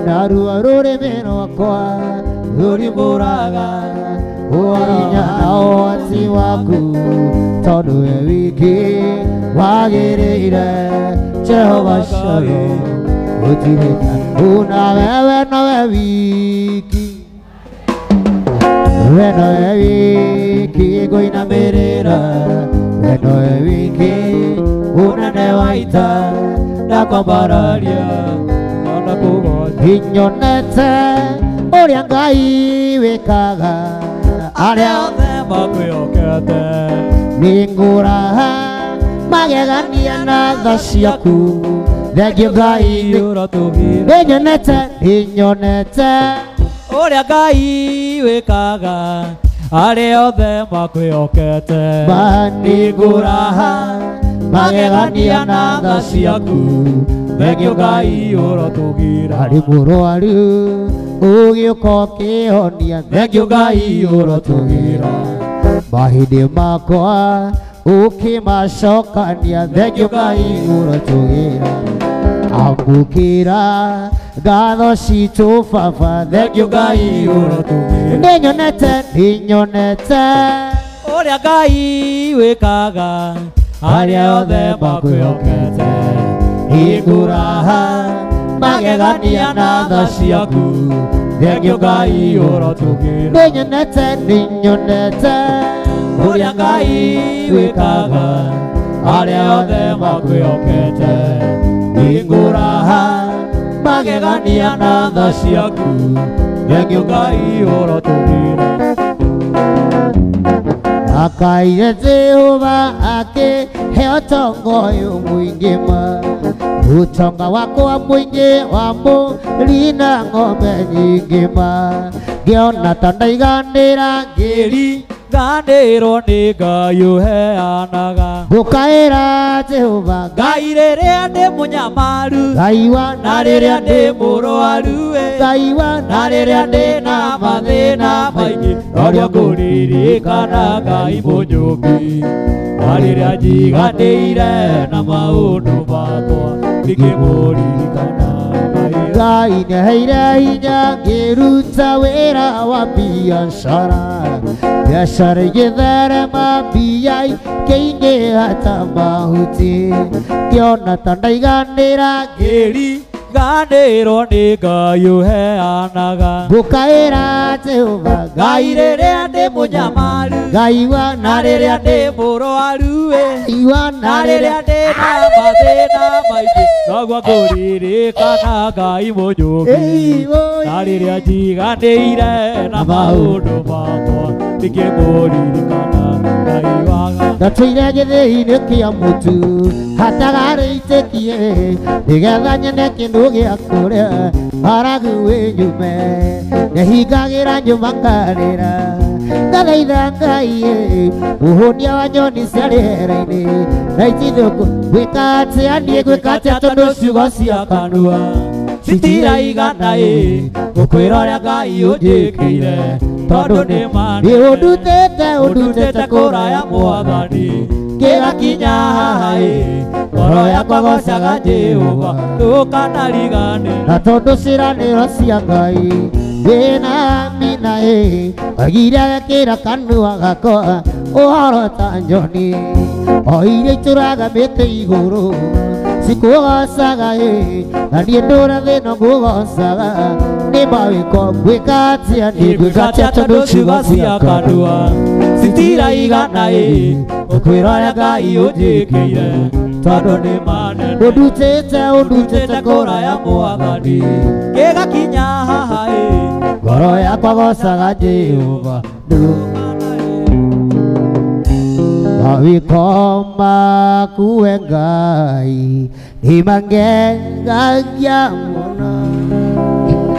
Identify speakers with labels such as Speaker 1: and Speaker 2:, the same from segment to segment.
Speaker 1: Na ruo rũrĩmĩ rwakwa rũrimũraga ũhinya na ũhoti waku tondũ we wiki wagĩrĩire Jehova Shalom gũtirĩ ta una wewe nowe wiki we nowe wiki ngũinamĩrĩra we nowe wiki ũnene wa ita
Speaker 2: Ndakwambararia na kũgoca
Speaker 1: Inyonete ũrĩa Ngai wĩkaga
Speaker 2: arĩa othe makwĩhokete
Speaker 1: nĩngũraha magegania na tha ciaku thengio Ngai
Speaker 2: ũrotũgĩra
Speaker 1: nĩnyonete nĩnyonete
Speaker 2: ũrĩa Ngai wĩkaga arĩa othe makwĩhokete
Speaker 1: nĩngũraha
Speaker 2: magegania na tha ciaku thengio Ngai ũrotũgĩra
Speaker 1: harĩ mũrwaru ũgĩũka ũkĩhonia
Speaker 2: thengio Ngai ũrotũgĩra
Speaker 1: mahĩndĩ makwa ũkĩmacokania thengio Ngai ũrotũgĩra amũkĩra ngatho citũ baba
Speaker 2: thengio Ngai ũrotũgĩra
Speaker 1: nĩnyonete nĩnyonete
Speaker 2: ũrĩa Ngai wĩkaga arĩa othe makwĩhokete
Speaker 1: nĩngũraha
Speaker 2: magegania na tha ciaku thengio Ngai ũrotũgĩra
Speaker 1: nĩnyonete nĩnyonete
Speaker 2: ũrĩa Ngai wĩkaga arĩa othe makwĩhokete nĩngũraha magegania na tha ciaku thengio Ngai ũrotũgĩra
Speaker 1: Akaire Jehova akĩhe ũtonga ũyũ mũingĩ ma ũtonga wakwa mũingĩ wa mbũri na ng'ombe nyingĩ ma ngĩona ta ndaiganĩra
Speaker 2: ngĩriganĩrwo nĩ Ngai ũheanaga
Speaker 1: ngũkaĩra Jehova
Speaker 2: Ngai rĩrĩa ndĩ mũnyamaru
Speaker 1: Ngai wa
Speaker 2: na rĩrĩa ndĩ mũrwaru
Speaker 1: Ngai wa
Speaker 2: na rĩrĩa ndĩ na mathĩna maingĩ norĩo ngũririkana Ngai mũnyũmbi na rĩrĩa njiganĩire na maũndũ makwa ndingĩmũririkana
Speaker 1: Ngai nĩaheire hinya ngĩruta wĩra wa biacara biacara igĩtherema mbia ikĩingĩha ta mahuti ngĩona ta ndaiganĩra
Speaker 2: ngĩriganĩrwo nĩ Ngai ũheanaga
Speaker 1: ngũkaĩra Jehova
Speaker 2: Ngai rĩrĩa ndĩ mũnyamaru
Speaker 1: Ngai wa
Speaker 2: na rĩrĩa ndĩ mũrwaru
Speaker 1: Ngai wa
Speaker 2: na rĩrĩa ndĩ na mathĩna maingĩ noguo ngũririkana Ngai mũnyũmbi na rĩrĩa njiganĩire na maũndũ makwa ndingĩmũririkana Ngai waga
Speaker 1: ndatũire gĩthĩi-inĩ kĩa mũtu hatagarĩitĩkie nĩgetha nyone kĩndũ gĩa kũrĩa haragu wĩnyume nĩhingagĩra nyũmba ngarĩra ngathaitha Ngai mũhũnia wa nyoni cia rĩera-inĩ na itithũkũ gwĩka atĩa niĩ gwĩka atĩa tondũ ciugo cia kanua
Speaker 2: citiraigana ĩ gũkwĩra ũrĩa Ngai ũnjĩkĩire tondũ nĩ
Speaker 1: nĩ ũndutĩte
Speaker 2: ũndutĩte kũraya Mwathani kĩgakinya haha ĩ ngoro yakwa gocaga Jehova ndũkanariganĩrwo
Speaker 1: na tondũ ciĩranĩro cia Ngai wĩna mina ĩ oigire gekĩra kanua gakwa ũhoro ta nyoni o iria itũraga mĩtĩ igũrũ cikũgocaga ĩ na niĩ ndũra thĩna ngũgocaga nĩ mawĩko ngwĩka atĩa niĩ ngwĩka atĩa tondũ ciugo cia
Speaker 2: kanua citiraigana ĩ gũkwĩra ũrĩa Ngai ũnjĩkĩire tondũ nĩ manene
Speaker 1: ũndutĩte
Speaker 2: ũndutĩte kũraya Mwathani kĩgakinya haha ĩ
Speaker 1: ngoro yakwa gocaga Jehova mawĩko maku we Ngai nĩmangegagia mũno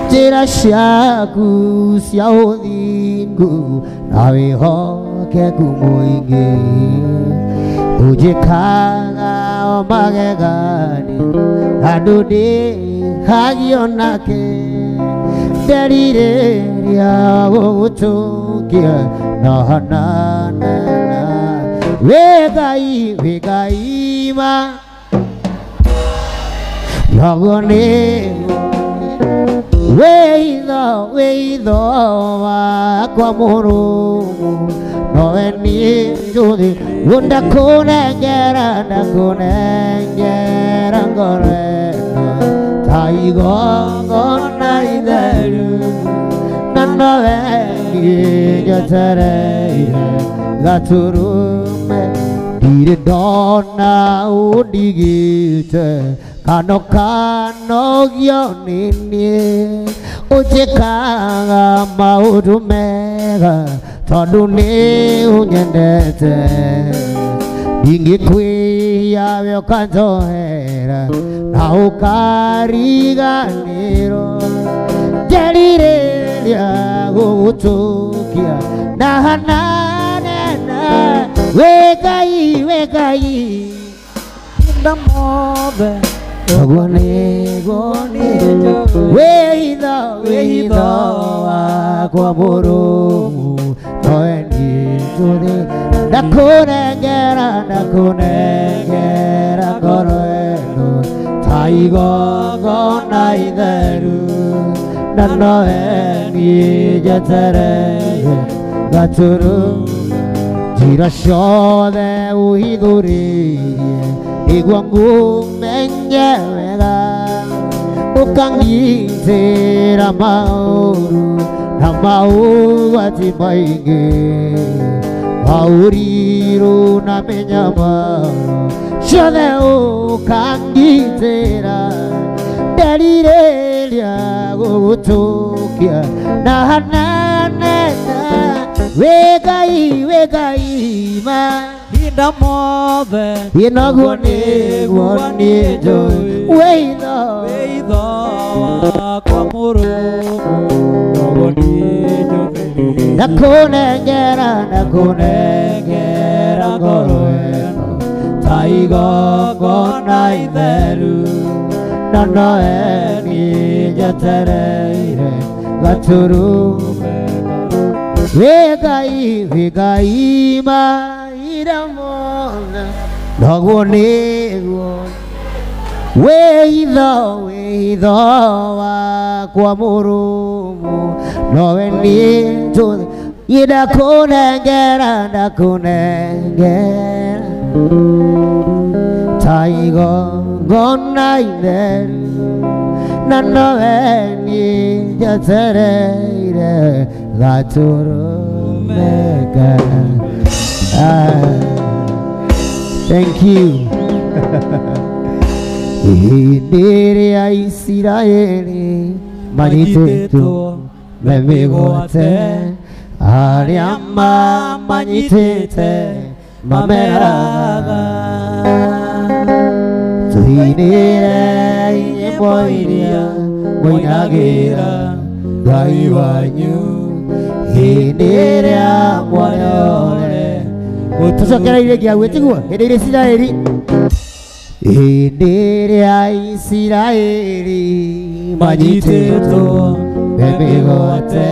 Speaker 1: njĩra ciaku cia ũthingu na wĩhokeku mũingĩ ũnjĩkaga o magegania na ndũndĩhagio nake nderirĩria gũgũtũngia na hanana wĩ Ngai ma Noguo nĩguo wĩitho wĩitho wakwa mũrũmu nowe niĩ njũthĩ ndakũnengera ndakũnengera ngoro ĩno ta igongona itheru na nowe niĩ njetereire gaturume ndirĩ ndona ũndigĩte kano kanogio nĩ niĩ ũnjĩkaga maũndũ mega tondũ nĩ ũnyendete ndingĩkwĩhia we ũkanjohera na ũkariganĩrwo njerirĩria gũgũtũkia na hananena wĩ Ngai wĩ Ngai
Speaker 2: Mahinda mothe
Speaker 1: Noguo nĩguo niĩ wĩitho wĩitho wakwa mũrũmu nowe niĩ njũthĩ ndakũnengera ndakũnengera ngoro ĩno ta igongona itheru na nowe niĩ njetereire gaturume njĩra ciothe ũhithũrĩirie nĩguo ngũmenye wega ũkangitĩra maũru na maũgwati maingĩ maũrirũ na mĩnyamaro ciothe ũkangitĩra nderirĩria gũgũtũkia na hananena wĩ Ngai wĩ Ngai ma
Speaker 2: Mahinda mothe
Speaker 1: noguo nĩguo niĩ njũĩ wĩitho
Speaker 2: wĩitho wakwa mũrũmu noguo niĩ njũthĩrĩirie
Speaker 1: ndakũnengera ndakũnengera ngoro ĩno ta igongona itheru na nowe niĩ njetereire gaturume wĩ Ngai wĩ Ngai mahinda mothe noguo nĩguo wĩitho wĩitho wakwa mũrũmu nowe niĩ njũthĩ ndakũnengera ndakũnengera ta igongona itheru na nowe niĩ njetereire gaturume Thank you. Hĩndĩ ĩrĩa Isiraeli manyitĩtwo me mĩgwate arĩa mamanyitĩte mameraga tũinĩre nyĩmbo iria mũinagĩra Ngai wanyu hĩndĩ ĩrĩa mwarore tũcokereirie nginya tiguo hĩndĩ ĩrĩa Isiraeli hĩndĩ ĩrĩa Isiraeli manyitĩtwo me mĩgwate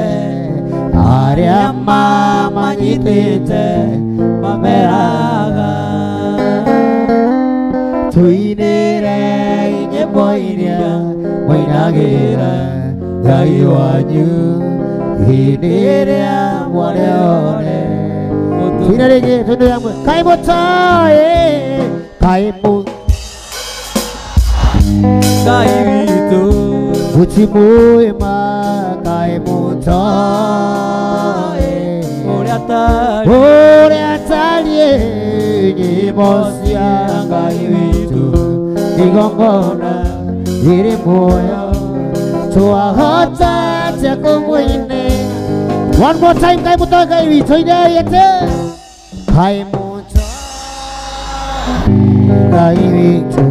Speaker 1: arĩa mamanyitĩte mameraga tũinĩre nyĩmbo iria mũinagĩra Ngai wanyu hĩndĩ ĩrĩa mwarĩore tũine rĩngĩ tũine hamwe kaĩ mũtoĩ kaĩ mũ
Speaker 2: Ngai witũ
Speaker 1: mũtimũĩ ma kaĩ mũtoĩ
Speaker 2: ũrĩa tariĩ
Speaker 1: ũrĩa tariĩ nyĩmbo cia Ngai witũ igongona rĩrĩ muoyo twahota atĩa kũmũinĩra One more time kaĩ mũtoĩ Ngai witũ inei atĩ kaĩ mũtoĩ Ngai witũ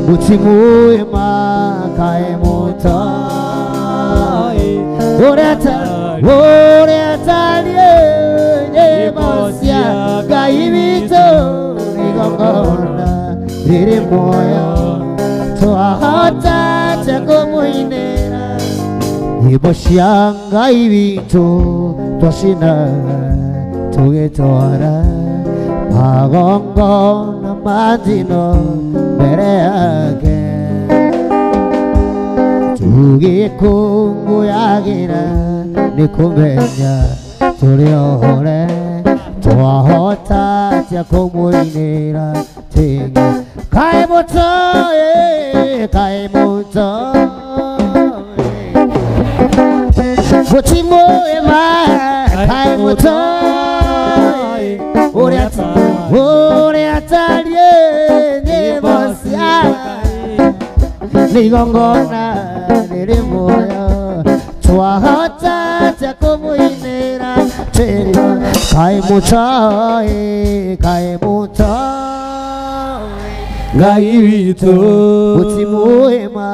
Speaker 1: mũtimũĩ ma kaĩ mũtoĩ ũrĩa tariĩ nyĩmbo cia Ngai witũ igongona rĩrĩ muoyo twahota atĩa kũmũinĩra nyĩmbo cia Ngai witũ twacinaga tũgĩtwara magongona ma njino mbere yake. Tugikũngũyagĩra nĩ kũmenya tũrĩ ohore twahota atĩa kũmũinĩra tĩngĩ kaĩ mũtoĩ kaĩ mũtoĩ mũtimũĩ ma kaĩ mũtoĩ ũrĩa atariĩ nyĩmbo cia nĩ igongona rĩrĩ muoyo twahota atĩa kũmũinĩra tĩngĩ kaĩ mũtoĩ kaĩ mũtoĩ
Speaker 2: Ngai witũ
Speaker 1: mũtimũĩ ma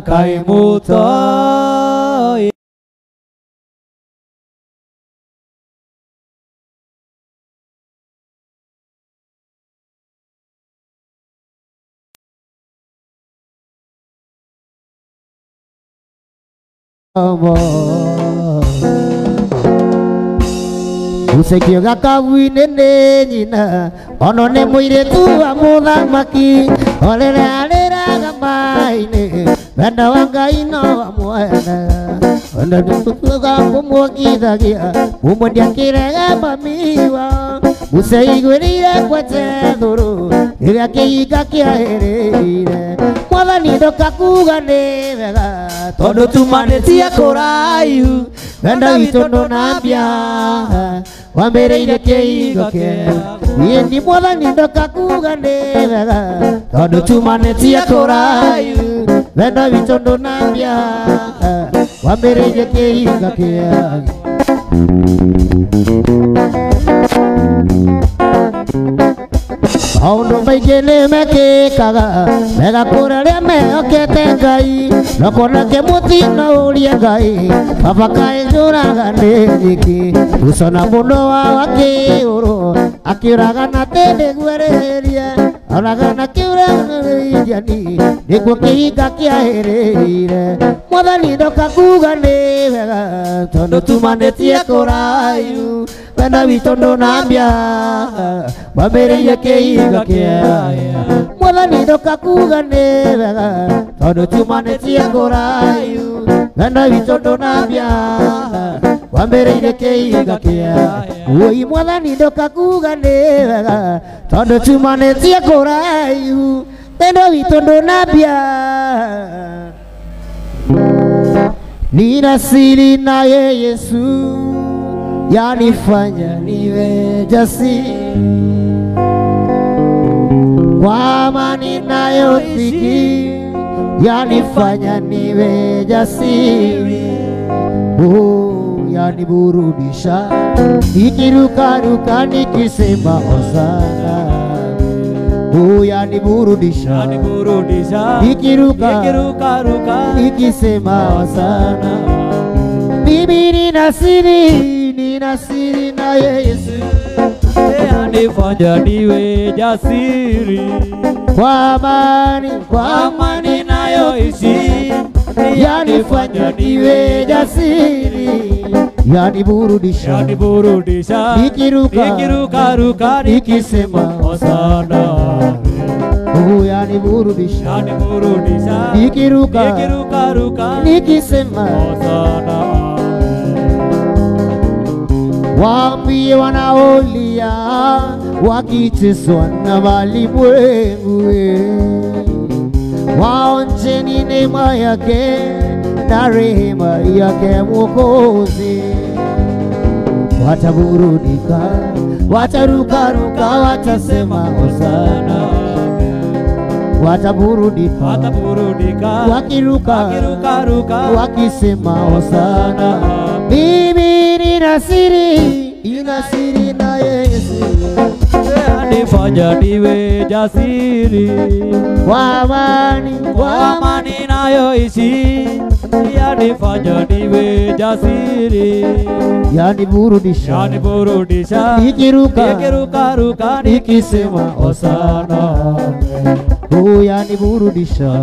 Speaker 2: kaĩ mũtoĩ
Speaker 1: Usekioga kabuinĩ nĩ nyina ono nĩ mũirĩtu wa mũthamaki orĩrĩa arĩraga maĩ-inĩ wendo wa Ngai no amwene ona nĩtũtuaga kũmuongithagia mũmwendia kĩrega mami wao mũceiguĩrĩire kwete thũrũ rĩrĩa kĩhinga kĩahĩrĩire mwathani ndoka kuga nĩ wega tondũ tumanĩtie kũraihu wendo witũ ndũnambia wambĩrĩirie kĩhingo kĩega niĩ ni mwathani ndoka kuga nĩ wega tondũ tumanĩtie kũraihu wendo witũ ndũnambia wambĩrĩirie kĩhingo kĩega. Maũndũ maingĩ nĩ mekĩkaga mega kũrĩ arĩa mehokete Ngai no kũonake mũtino ũrie Ngai baba kaĩ njũraga nĩ nyiki gũcona mũno wao akĩũrwo akĩũragana atĩ nĩguo oragana kĩũragĩrĩria nĩguo kĩhinga kĩahĩrĩire mwathani ndoka kuga nĩ wega tondũ tumanĩtie kũraihu wendo witũ ndũnambia wambĩrĩirie kĩhinga kĩega mwathani ndoka kuga nĩ wega tondũ tumanĩtie kũraihu wendo witũ ndũnambia wambĩrĩirie kĩhinga kĩega woi mwathani ndoka kuga nĩ wega tondũ tumanĩtie kũraihu wendo witũ ndũnambia. Nina siri naye Yesu yanifanya niwe jasiri kwa amani nayothiki yanifanya niwe jasiri oh, yaniburudisha nikirukaruka nikisema hosana oh, yaniburudisha nikirukaruka nikisema hosana. Mimi nina siri na Yesu
Speaker 2: yanifanya niwe jasiri
Speaker 1: kwa amani
Speaker 2: nayoishi
Speaker 1: yanifanya niwe jasiri yaniburudisha
Speaker 2: nikirukaruka
Speaker 1: nikisema
Speaker 2: hosana
Speaker 1: oh, yaniburudisha
Speaker 2: nikirukaruka
Speaker 1: nikisema
Speaker 2: hosana.
Speaker 1: Waambie wanaolia wakiteswa na walimwengu, waonjeni neema yake na rehema yake Mwokozi, wataburudika, watarukaruka, watasema hosana, wataburudika, wakiruka, wakisema hosana. Mimi nina siri na Yesu
Speaker 2: yanifanya niwe jasiri
Speaker 1: kwa amani
Speaker 2: nayoishi yanifanya niwe jasiri
Speaker 1: yaniburudisha
Speaker 2: nikirukaruka
Speaker 1: nikisema hosana oh, yaniburudisha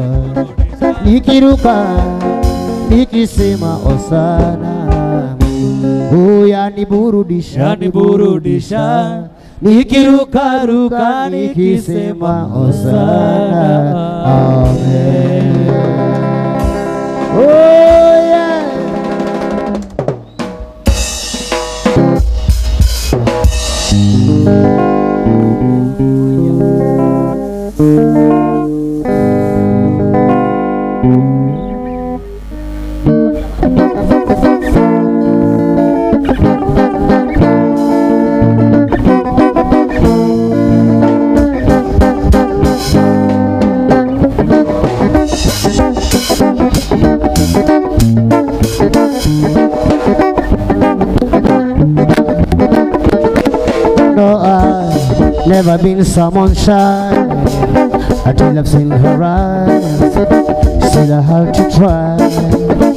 Speaker 1: nikiruka nikisema hosana oh, yaniburudisha nikirukaruka nikisema hosana. Amen. Oh. Never been someone shy until I've seen her eyes. Still I have to try.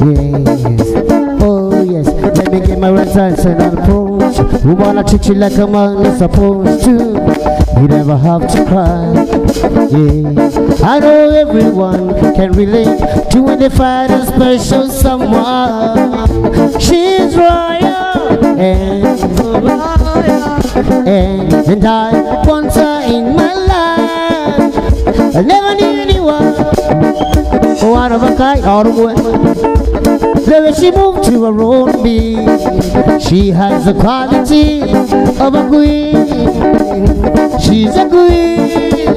Speaker 1: Yes, oh yes. Let me get my right side and approach. Who wanna treat you like a man is supposed to? You never have to cry. Yeah, I know everyone can relate to when they find a special someone. She's royal and I want her in my life. I never knew anyone one of a kind. All the way. The way she moved to her own beat, she has the quality of a queen. She's a queen.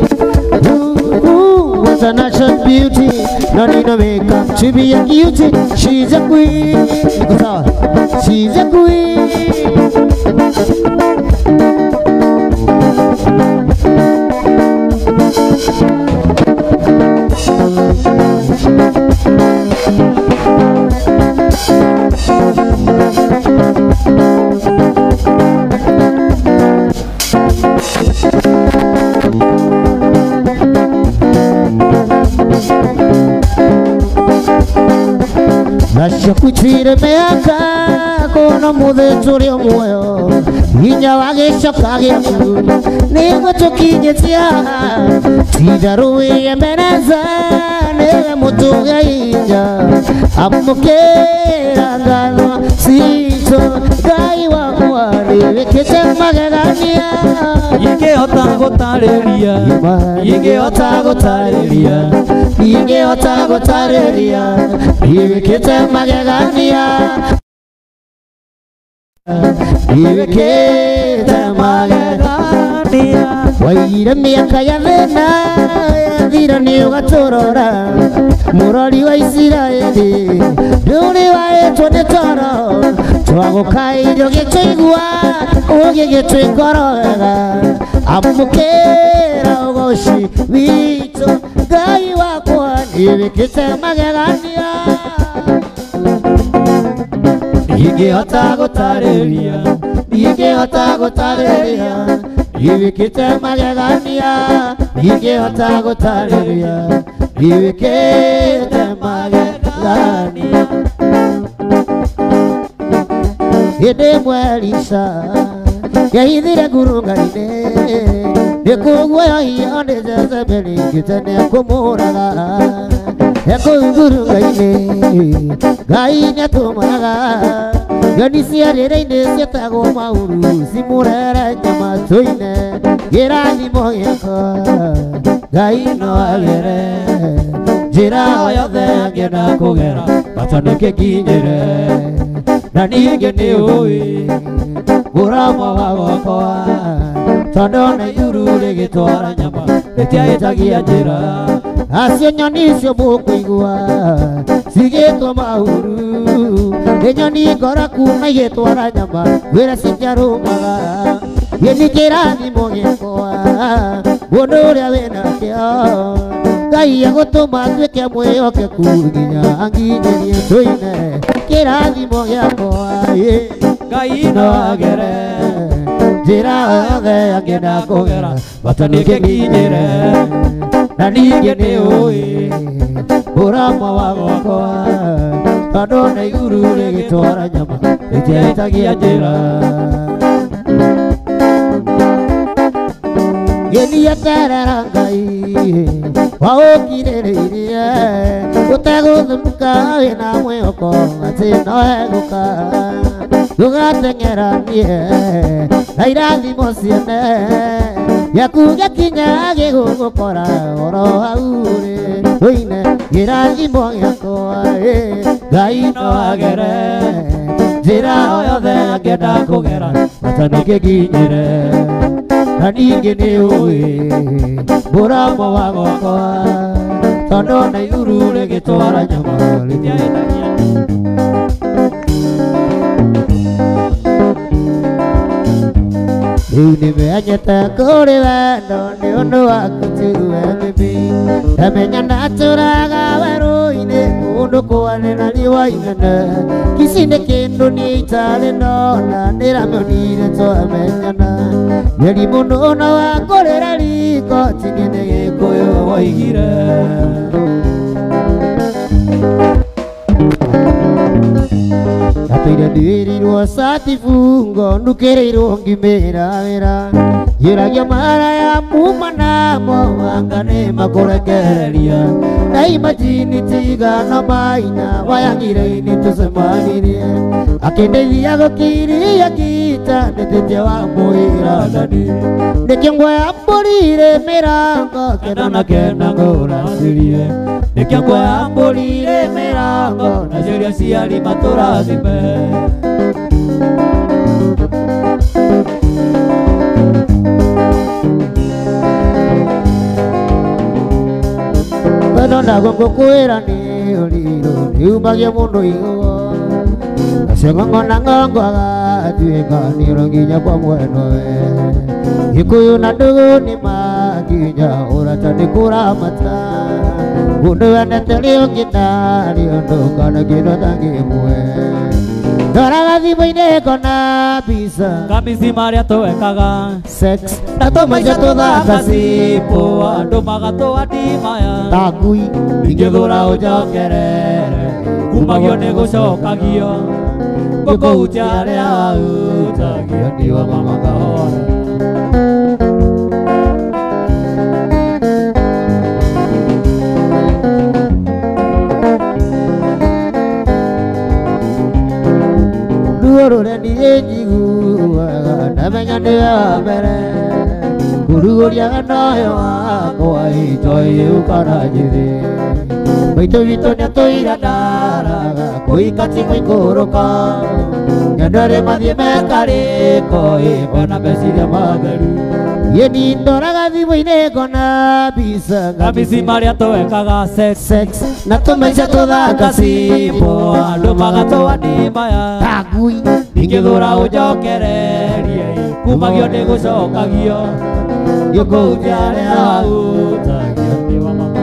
Speaker 1: Ooh, ooh, what a natural beauty. No need no makeup to be a cutie. She's a queen. She's a queen. Nacio miaka kono muthe turi muoyo hinya wa gicoka giaku niguo tukinyĩtia titherũ wĩyemereza nĩwe mũtũge inya amũkĩra ngatho citũ Ngai wakwa nĩwĩkĩte magegania
Speaker 2: ingĩhota gũtarĩria ingĩhota gũtarĩria
Speaker 1: ingĩhota gũtarĩria nĩwĩkĩte magegania nĩwĩkĩte magegania waigire mĩaka ya thĩna yathira nĩũgatũrora mũrori wa Isiraeli ndũrĩ waĩtwo nĩ toro twagũkaire ũgĩtũigua ũgĩgĩtwĩkoro wega amũkĩra ũgoci witũ Ngai wakwa nĩwĩkĩte magegania ingĩhota gũtarĩria ingĩhota gũtarĩria nĩwĩkĩte magegania ingĩhota gũtarĩria nĩwĩkĩte magegania hĩndĩ ĩmwe Elisha yahithire ngurunga-inĩ nĩkũguoyohio nĩ Jezebeli ngĩte nĩekũmũraga ekũu ngurunga-inĩ Ngai nĩatũmanaga nyoni cia rĩera-inĩ ciĩtagwo mauru cimũrere nyama tũine kĩrathimo gĩakwa Ngai no agere njĩra o yothe angĩenda kũgera bata nĩkĩnginyĩre na ningĩ nĩũĩ mũramo wa gwakwa tondũ na iguru rĩgĩtwara nyama rĩtiahĩtagia njĩra acio nyoni icio mũkũigua cigĩtwo mahuru nĩ nyoni ngoraku na igĩtwara nyama wĩra citiarũmaga gĩni kĩrathimo gĩakwa mũndũ ũrĩa wĩnakĩo Ngai egũtũma nduĩke mwĩhokeku nginya anginyĩrie tũine kĩrathimo gĩakwa
Speaker 2: Ngai no agere
Speaker 1: njĩra yothe angĩenda kũgera
Speaker 2: bata nĩkĩnginyĩre
Speaker 1: na ningĩ nĩũĩ mũramo wa gwakwa tondũ na iguru rĩgĩtwara nyama rĩtiahĩtagia njĩra gĩthieterera Ngai waũkirĩrĩirie ũtegũthũka wĩna mwĩhoko atĩ no egũka ndũgateng'eranie na irathimo ciene gĩaku gĩkinya gĩgũgũkora oro hau rĩ ũine kĩrathimo gĩakwa Ngai no agere njĩra o yothe angĩenda kũgera bata nĩkĩnginyĩre na ningĩ nĩũĩ mũramo wa gwakwa tondũ na iguru rĩgĩtwara nyama rĩtiahĩtagia Rĩu nĩmenyete kũrĩ wendo nĩ ũndũ waku tu we mimi ndamenya ndatũraga werũ-inĩ kũndũ Kundu kwane na liwa inene Kisine kindu ni itale nona Nĩramĩonire twamenyana Yeri mũno na wakorera riko Tigine gĩkũyũ woigire Ndatũire nduĩrĩirwo cati bungo Ndukĩrĩirwo ngimĩra wĩra Yũragia mara ya muma namo Anga nĩ makũrekereria Na imajini tigana maina Wayangire-inĩ tũcemanirie Akĩndeithia gũkiria kita Nĩtĩtie wa mũira ndani Nĩkĩo ngwambũrire mĩrango
Speaker 2: Kenda na kenda ngũracirie Nĩkĩo ngwambũrire mĩrango Na ciũria ciari matũrathime
Speaker 1: Wendo naguo ngũkwĩra nĩ ũrirũ Nĩumagia mũndũ igũgo Acio ng'ong'o na ng'ongo agatuĩka nĩũro nginya kwa mwenowe Gĩkũyũ na ndũgũ nĩ makinya ũrata nĩ kũramata Mũndũ wendete ũrĩa ũngĩ ndarĩ ũndũ kana kĩndũ atangĩmũhe Ndoraga thimũ-inĩ ngona mbica
Speaker 2: Kamisi marĩa twekaga
Speaker 1: Sex na tũmaica tũthaka
Speaker 2: cipo Andũ magatũa ndimaya
Speaker 1: ta ngui
Speaker 2: Ingĩthũra ũnjokerere Kumagio nĩ gũcokagio Ngũkũhutia harĩa hahutagio Ndiwa mama kahora
Speaker 1: Ruo rũrĩa niĩ njiguaga ndamenya nĩwe wa mbere Kũrugũria noyo wakwa itoĩ kana njĩthĩ Maitũ witũ nĩatũire ndaraga kũhika ti gũikũrũka Nyendwo arĩ mathiĩ mekarĩko ĩ mena meciria matheru Ĩ niĩ ndoraga thimũ-inĩ ngona mbica
Speaker 2: Kamisi marĩa twekaga sex
Speaker 1: Sex na tũmaica tũthaka
Speaker 2: cipo Andũ magatũa ndimaya
Speaker 1: ta ngui
Speaker 2: Ingĩthũra ũnjokererie Kumagio nĩ gũcokagio Ngũkũhutia harĩa hahutagio Ndiwa mama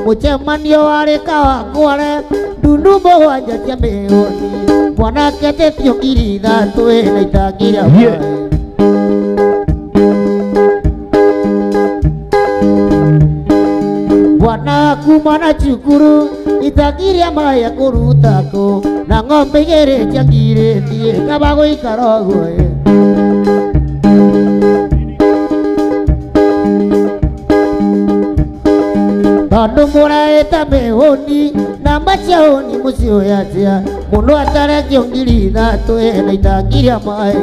Speaker 1: Mũcemanio warĩ Kawangware ndundu mũgwanja cia mĩhũni mwanake etĩtio 3,000 na itangi rĩa maĩ. Bwana kuma na cukuru itangi rĩa maĩ akũruta kũ na ng'ombe igĩrĩ cia ngirĩtie kaba gũikara ũguo ĩ. Tondũ mũraĩta mĩhũni namba cia hũni mũciũĩ atĩa mũndũ atarekio 3,000 na itangi rĩa maĩ.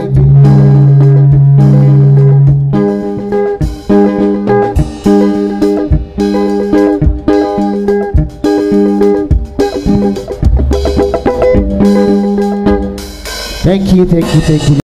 Speaker 1: Thank you, thank you, thank you.